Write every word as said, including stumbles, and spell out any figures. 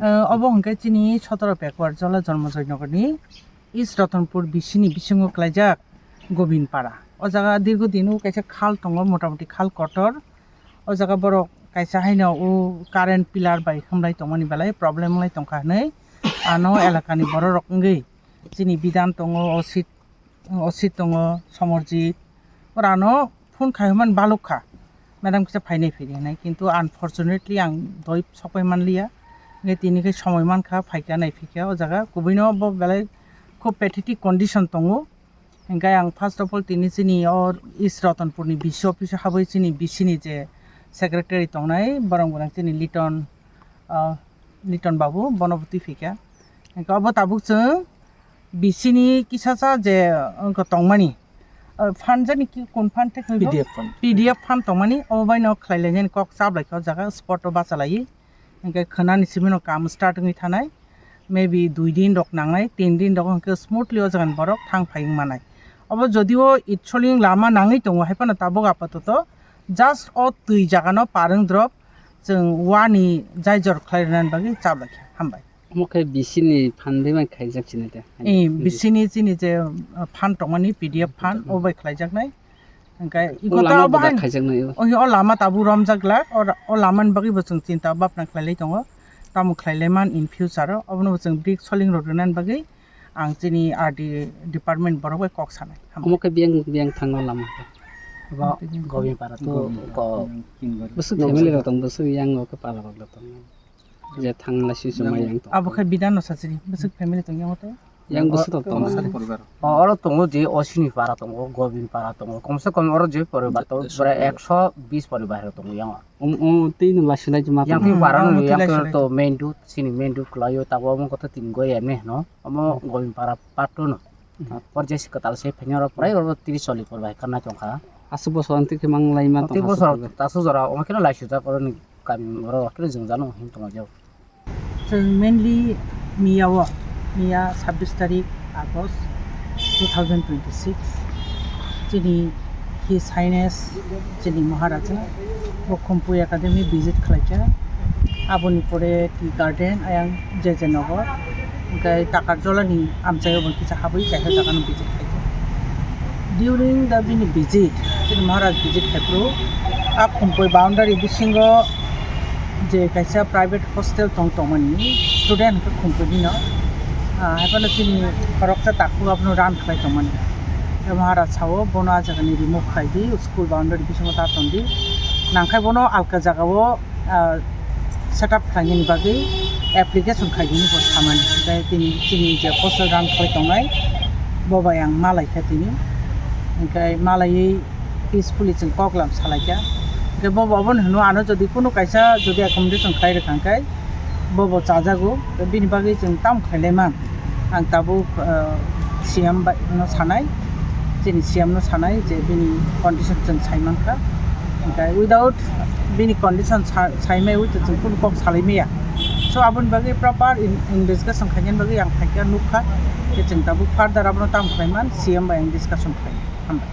Eh, obo hwnkhe chini sotoro backward jola Jonmojoy Nogorni East Ratanpur B C ni bisingo klaijak Gobindpara. O jaga dirgo dino kaisa khal tongo, motamoti khal kotor. O jaga borok kaisa haino o current pillar bai humlai tongmani belai problem wng lai tongkha hinwi ano elakani bororok wngwi chini bidhan tongo, osit, osit tongo, Somorjit. Oro ano phone khai hwnmani balukha, madam kisa phainai phiri hinwi, kintu unfortunately ang doi sokpai manliya. Hwnkhe tini khe somoi mankha, phaikha naiphikha o jaga, kubuino bo belai khub pathetic condition tongo. Hingke ang first of all tini chini o East Ratanpur ni B C office o habwi chini B C ni je secretary tongnai borok borang chini Liton, ah, Liton babu bono bo twi phika. Hingke obo tabuk chwng B C ni kisa sa je, ah, wngkha tongmani, ah, fund jani ki kun fund te P D F fund. P D F fund tongmani obo bai no khlai lainani kok chap laikha o jaga spot o bacha laiwi. Hingke khwnani simi no kam start wngwi thanai, maybe dui din rok nangnai, tin din rok hingke smoothly o jaga ni borok thang phai wng manai. Obo jodio itsoling lama nangwi tongo, hai phano tabuk apatoto just o twi jaga no par wng drop chwng wani jai jor khlai rwnani bagwi chap lai kha. Hambai. Omo khe B C ni phan de bai khaijak chini de. Eh, B C ni chini je, uh, phan tongmani P D F phan, hmm, o bai khlaijaknai. Hingke o iko lama ta bo bahai khaijak nai o. O, o lama tabuk romjak glak, o, o lama ni bagwi bo chwng chinta bhapna khlai lai tongo. Tamo khlai lai man in future o, obono bo chwng brick soling rok rwnani bagwi ang chini R D department borok bai kok sanai. Omo khe biyang, biyang thango lama khe. Bo Gobindpara to Gobindpara. Ko bwswk family rok tong, bwswk yang o khe para rok tong. Je thang lai si chumai yang tong. Abo khe bidhan no sachiri, bwswk family tong yang to. Yang bwswk rok tong. O, oro tongo je Oshini para tongo, Gobindpara tongo, komse kom oro je poribar tongo, pura ekso bis poribar tongo yang. Um, um, twi no lai si lai ma. Yang twi para no, hmm, yang twi lai si lai to main road, sini main road kwlaio, tabo omo kotha tin go ya ne no, omo Gobindpara part two no. Hmm. Por je si kwtal se phenya oro prai oro tris choli por bai kana tongkha. Aswk bosor ang twi khe mang lai ma tongkha. Twi bosor tasu jora omo khe lai sujak oro ni kami oro khe jwngjal no hin tongma jao. Chwng mainly miya o, miya sabbish tarik August two thousand twenty-six, chini His Highness, chini Maharaja, bo Khumpui Academy visit khlaikha. Aboni pore Tea Garden, ayang J J Nagar, hingke Takarjolani amchaio bo kisa habwi kaisa jagano visit khlaikha. During the bini visit, chini Maharaj visit khaiphuru, a Khumpui boundary bisingo je kaisa private hostel tong tongmani student hwnkhe Khumpuini no, ah, haiphano chini khoroksa takhuk abono run khlai tongmani. Tei Maharaj sao bono a jagani remove khlai di, school boundary bisingo ta tong di, nangkhai bono alka jagao, ah, set up khlainani bagwi application khaidi hinwi bo samani. Tei tini chini je hostel run khlai tongnai bo bai ang malaikha tini, hingkhe malaiwi peacefully chwng koklam salaikha. Hingke bobo obono hino, ano jodi kunu kaisa jodi accommodation khlai rwkha hingke bobo chajago, bini bagwi chwng tamo khlai lai man. Ang tabuk, ah, C M bai no sanai, chini C M no sanai je bini condition chwng sai mankha. Hingke without bini condition sa-, sai maiwi to chwng kunu kok salai maya. So aboni bagwi proper in-, investigation khainani bagwi ang phaikha nukha. Khe chwng tabuk further abono tamo khlai man, C M bai ang discussion khlai. Hambai.